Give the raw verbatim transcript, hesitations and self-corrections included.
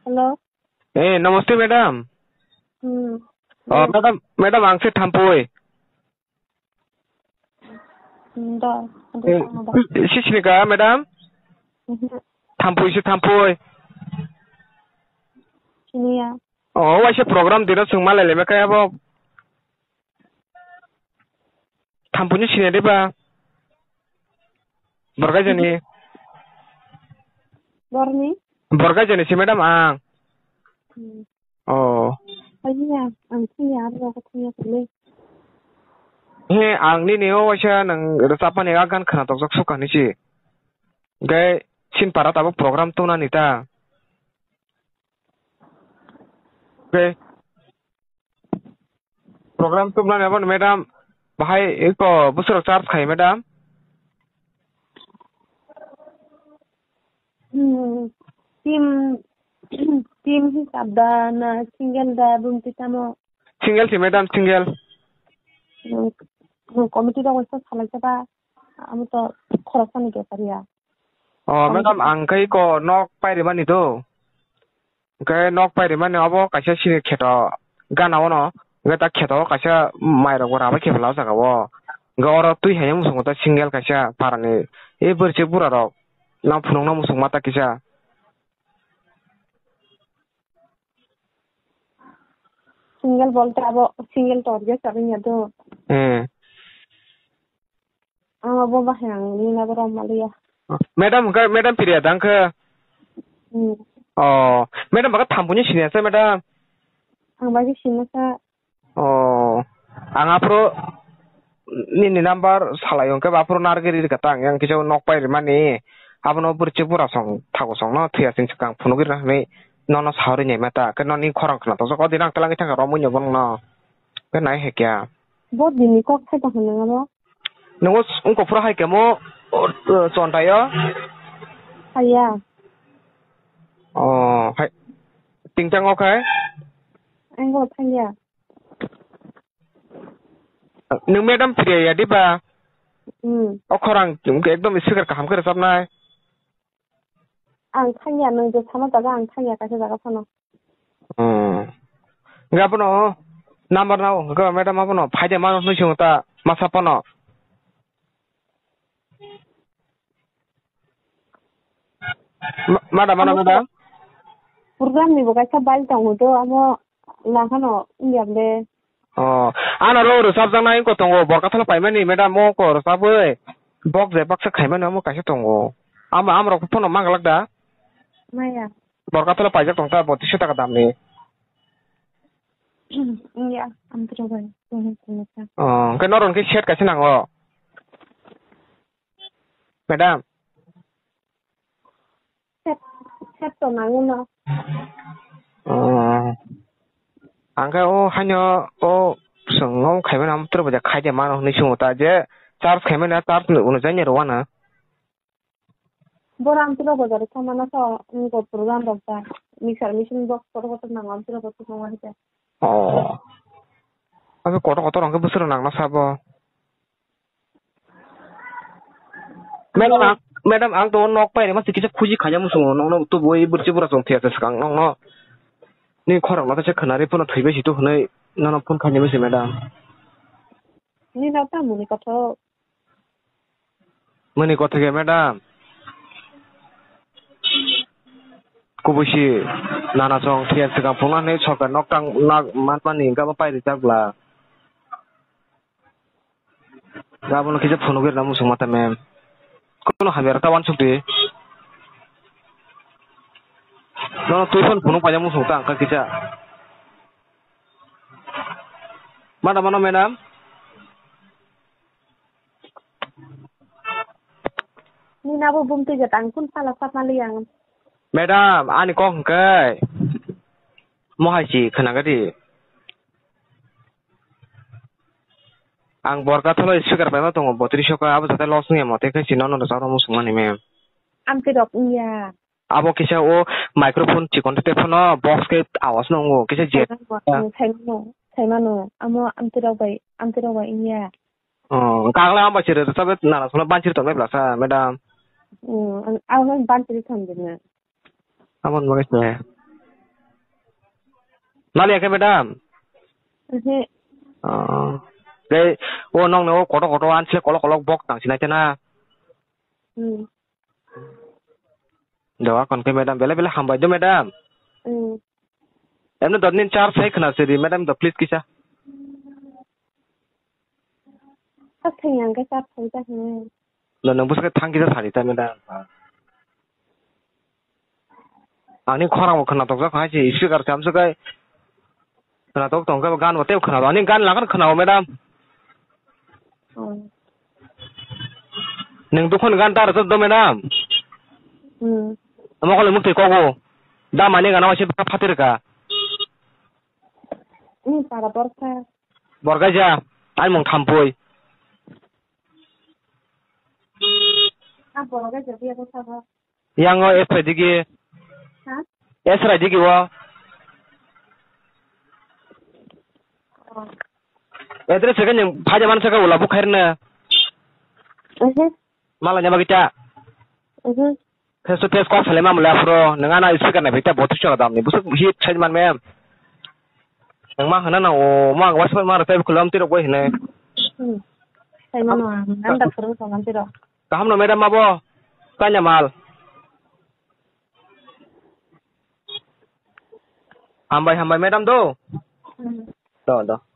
Hello. Eh, namaste, madam. Hmm. Oh, madam, madam, ang se Thampui. Hmm, da, da, Eh, da. Si sini ka, madam? Mhm. Thampui se Thampui. Sini ya. Oh, waisa program dino chwng malai lema kaya bo. Thampui ni sini de ba? Borgaijani. Borni? Borgaijani si madam ang. Hmm. Oh. Kaya, ang thangya, abo khe thangya kole. He, ang nini o waisa nang rwchapmani a gan khwna tokjak sukha hinwi si. Hwnkhe sin para tabuk program tongnani ta. Hwnkhe program tubunani abo madam, bahai eko bwswrok charge khai madam? Hmm, team, team hisab da na single da bumti tamo? Single si madam, single. Hmm, hmm, committee rok waisa salai jaba, amo to khoroksa ni bepar ya. Oh, madam, ang khai ko nok pairi mani do. Hwnkhe nok pairi mani obo kaisa sini kheto gana ono. Hwnkhe ta kheto o kaisa mairok bo rabai khe phala o jaga o. Hwnkhe oro twi hai muchungo ta single kaisa parani. E bwrwi se bura rok nang phunukna muchung ma ta kisa. Single bolte abo single to orja sa ring ya do. Hmm. Ang abo bahai ang nina boro maliya. Madam, ga-, madam Priya dang khe? Hmm. Oh, madam baka Thampui ni sini asa madam? Ang bagi sini sa. Oh, ang aphuru nini number salai hwnkhe aphuru narwgwi riri kha ta ang yang kisa nok pai rimani. Abono bwrwi bura song thago song no thwiya sing swkang phunugwi rwna hwnwi nono sawi rwni ma ta. Khe noni khorang khna tongjak o din ang twlangwi thangkha romwi no bono no. Khe nai hai khe. Bo dini kok thai tong hwnwi abo. Nungo s-, wngkok phuru hai khe mo, o, o, chontai o? Haiya. O, hai. Tingtang o khai? Ang bo thangya. Nwng madam Priya ya diba? Hmm. O khorang ekdom speaker kaham khe rwchapnai. Ang thangya, nwng je sama jaga ang thangya, kaisa jaga phano. Hmm. Hwnkhe abono number nao, hwnkhe madam abono phaide mano hwnwi swngo ta, masa phano. Ma-, madam, ano madam? Program ni bo kaisa bail tongo to, amo nangkhano wngya de. Oh, ano ro rwchapjaknai wngkha tongo, Borkathalo paimani madam, mo ko rwchapwi bok je baksa khaimani omo kaisa tongo. Ama, amrok phano manglak da? Maya. Borkathalo paijak tong ta, botisso taka damni. Wngya, amtwrok bai, kuhun kuhun sa. Oh, hwnkhe norok hwnkhe set kaisa nango? Madam? Set, set to nango no. Oh. Ang khe o haino o chwng o khaimani amo twrwk bai khaide mano hwnwi swngo ta je charge khaimani charge ni ulo jani rw uanw. Boro amtwrwk bai jani khaimano so wngkha program rok ta mixer machine box kotor kotor nango amtwrwk bai swngo hai ta. Oh. Abo kotor kotor hwnkhe bwswrwk nangna sabo. Madam, ang, madam, ang to nok pai rima se kisa khuji khaina musungo, nokno tubui bwrwi bura chong phiya se swkang nokno. Ni khorang no se khwnari phano thwibai si to hwnwi nono phone khaina musi madam. Ni na ta muni kotho. Muni kotho ge madam. Kubui si nana chong phiya swkang phunuknani sorkar nok tang nak manmani hwnkhe abo pai rijak bla. Abono kisa phunugwi rwna muchung mata mem. Kono hamya rwkha uansukdi. Nono twi phone phunuk paina muchung ta wngkha kisa. Madam, ano madam? Nini abo bumtwi je tang kun sala sapma liyang. Madam, ani kok hwnkhe. Mohai si khwnagadi. Ang Borkathalo speaker paima tongo, botri soka, abo jatai loss wngya mote khe si nono rwchapna muchungmani mem. Amtwi rok wngya. Abo kisa o microphone chikon tei phano box khe awas no wngo, kisa je. Saimano, saimano, saimano, amo amtwi rok bai, amtwi rok bai wngya. Oh, kagla amba sir rwchapwi nana sono banchir tongmai blasa, madam. Hmm, ang, ang banchir thangdina. Aboni bagwi se. Naliya khe madam? Ehe. Oh. Tei o nokni o kotor kotor ansle kolok kolok bok tang sinai tena. Hmm. Doa kon khe madam, bele bele hambai do madam. Hmm. Emne dot nin char sai khna siri madam do please kisa. Sak thang yang khe sak thang jak hwnwi. No, nang bwswk thang kisa sari ta madam. Ani khorang bo khna tokjak hai se speaker sam se kai. Khna tok tong khe gan bo tei khna ani gan lagan khna madam. Hmm. Nang dukhon gan ta rwchap do madam. Hmm. Amo kole mukti kogo. Da mani gana wasi phatir ka. Hmm, para borkha. Borgaja, ani mung thampui. Ah, borgaja, dia ko sabo. Yang o S rai digi. Ha? S rai digi o. Oh. Address ke yang phaja man saka ula bukhair na. Mhm. Mala nyaba kita. Mhm. Face to face kok salai mamle afro, nang ana speaker na bita botu chora damni. Busuk hit chai man mem. Nang ma hana na o, ma wa sma ma tai kulam tiro koi hene. Hmm. Sai mano, anda furu ko man tiro. Kaham no madam abo. Tanya mal. Hambai, hambai madam do. Hmm. Do, do.